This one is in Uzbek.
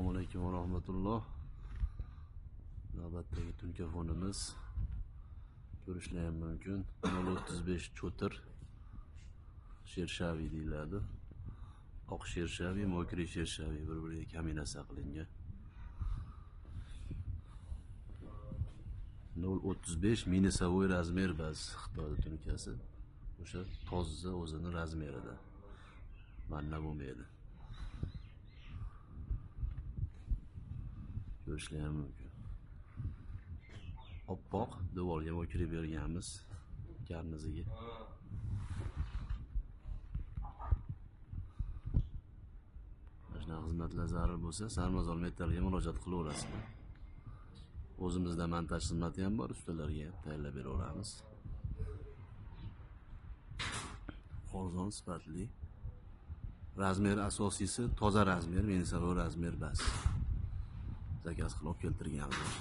Assalomu alaykum va rahmatulloh. Navbatdagi tunkafonimiz ko'rishlar ham mumkin. 0.35 cho'tir shershaviy deyiladi. Oq shershaviy, mokri shershaviy bir-biriga kombinatsiya qilingan. 0.35 минусовой razmer bas Xitoyda tunkasi. O'sha toza o'zini razmerida. Manna bo'lmaydi. Ko'rishlar ham mumkin. Oppoq devorga o'kirib berganmiz karniziga. Mana shunaqa xizmatlar zarur bo'lsa, Sarmazor Metalga murojaat qilaverasizlar. O'zimizda montaj xizmati ham bor, ustalarga ham tayyorlab beraveramiz. Arzon, sifatli. Razmer asosiysi toza razmer, минусовой razmer bas. Zakaz qilib olib keltirganmiz.